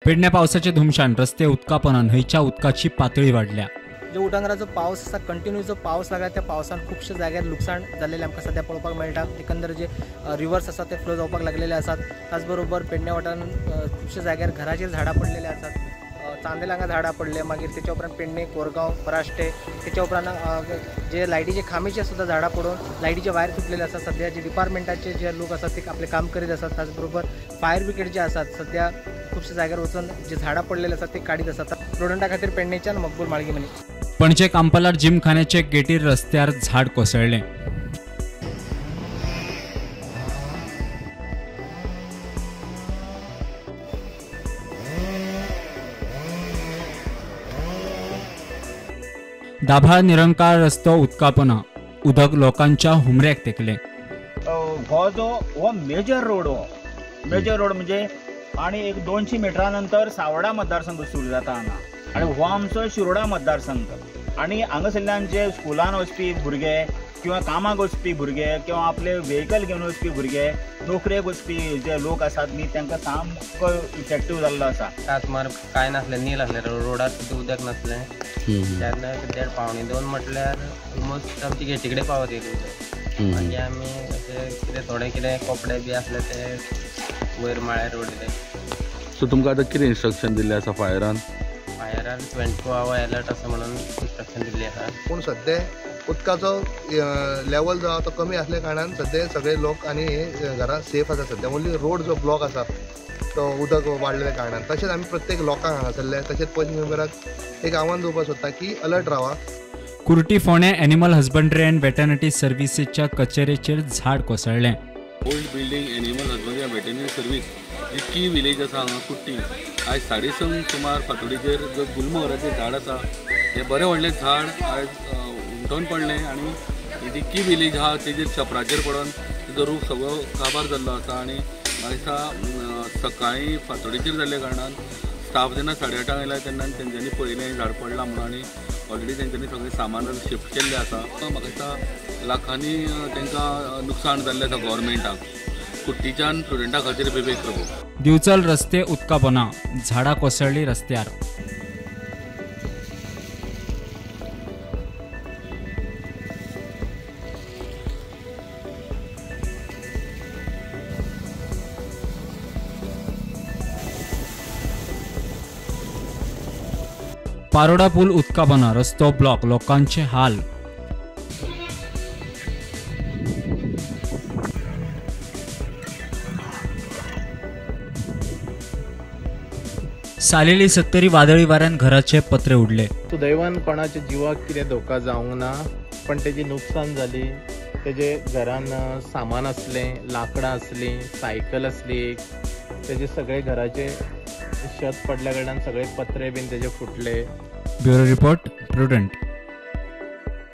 पेडण्या पावसाचे धुमशान, रस्ते उदकापना, न्हंयच्या उदकाची पातळी वाडल्या. जो उटंगराचो पावस आसा, कंटिन्यू जो पावस लागला त्या पावसान खुबशे जाग्यार लुकसाण जाल्लें आमकां सद्या पळोवपाक मेळटा. एकंदर जे रिवर्स आसा ते फ्लो जावपाक लागलेले आसात. त्याचबरोबर पेडण्या वाठारांत खुबशे जाग्यार घराचेर झाडां पडलेले आसात. चांदेल हांगा झाडां पडले, मागीर तेच्या उपरांत पेडणे, कोरगांव, पराष्टे, तेच्या उपरांत जे लायटीचे खांबेचे सुद्दां झाडां पडून लायटीचे वायर तुटलेले आसात. सद्या जे डिपार्टमेंटाचे जे लोक आसात ते आपलें काम करीत आसात. त्याचबरोबर फायर ब्रिगेड जे आसात सद्या खुबशे जाग्यार वचून जे झाडां पडलेले आसात ते काडीत आसात. प्रुडंटा खातीर पेडणेच्यान मकबूल माळगीमनी. पणजे कांपालार जिमखान्याचे गेटीर रस्त्यार झाड कोसळ्ळें. दाभाळ निरंकाळ रस्तो उदकापना, उदक लोकांच्या हुमऱ्याक तेकलें. हो जो हो मेजर रोड, हो मेजर रोड म्हणजे आणि एक 200 मिटरा नंतर सावडा मतदारसंघ सुरू जाता हांगा आनी हो आमचो शिरोडा मतदारसंघ. आनी हांगासरल्यान जे स्कुलान वचपी भुरगे किंवा कामाक वचपी भुरगे किंवा आपले व्हेकल घेवन वचपी भुरगे, नोकरेक वचपी जे लोक आसात न्ही तांकां सामको इफेक्टीव जाल्लो आसा. तातमार कांय नासलें, नील आसलें, रोडार सुद्दां उदक नासलें. तेन्ना 1.5 1.75 म्हटल्यार ऑलमोस्ट आमची गेटी कडेन पावत येयलें उदक. मागीर आमी अशें कितें थोडे कितें कपडे बी आसले ते वयर माळ्यार उडयले. सो तुमकां आतां कितें इन्स्ट्रक्शन दिल्लें आसा फायरान? फायरान 24 our alert आसा म्हणून इन्स्ट्रक्शन दिल्ली आसा. पूण सद्या उदकाचो लेवल जो आसा तो कमी आसल्या कारणान सद्या सगळे लोक आनी हे घरां सेफ आसा. सद्या ओन्ली रोड जो ब्लॉक आसा तो उदक वाडलेल्या कारणान. तशेंच आमी प्रत्येक लोकांक हांगासरले तशेंच पंच मेंबराक एक आव्हान दिवपाक सोदता की अलर्ट रावा. Kurti Ponda animal husbandry and veterinary सर्व्हिसेसच्या कचेरेचेर झाड कोसळ्ळें. Old building animal husbandry and veterinary service जी की विलेज आसा हांगा कुर्टी, आयज 6:30 सुमार फातोडीचेर जो गुलमोहराचें झाड आसा हें बरें व्हडलें झाड आयज उमटोवन पडलें आनी जी की विलेज आहा तेजेर छपराचेर पडोन तेजो रूख सगळो काबार जाल्लो आसा. आनी म्हाका दिसता सकाळीं फातोडीचेर जाल्ल्या कारणान स्टाफ जेन्ना 8:30 आयला तेन्ना तेंच्यांनी पळयलें झाड पडलां म्हणून आनी ऑलरेडी तेंच्यांनी सगळें सामान शिफ्ट केल्लें आसा. म्हाका दिसता लाखांनी तांकां नुकसाण जाल्लें आसा गव्हर्मेंटाक. कुर्टीच्यान स्टुडंटा खातीर विवेक प्रभू. दिवचल रस्ते उदकापना, झाडां कोसळ्ळी रस्त्यार. पारोडा पूल उदकापना, रस्तो ब्लॉक, लोकांचे हाल. सालेली सत्तरी वादळी वाऱ्यान घराचे पत्रे उडले. सुदैवान कोणाच्या जिवाक कितें धोका जावंक ना, पण तेजी नुकसान जाली. तेजे घरान सामान आसलें, लांकडां आसलीं, सायकल आसली एक, तेजे सगळे घराचे शेत पडल्या कारणान सगळे पत्रे बीन तेजे फुटले. Bureau report, Prudent.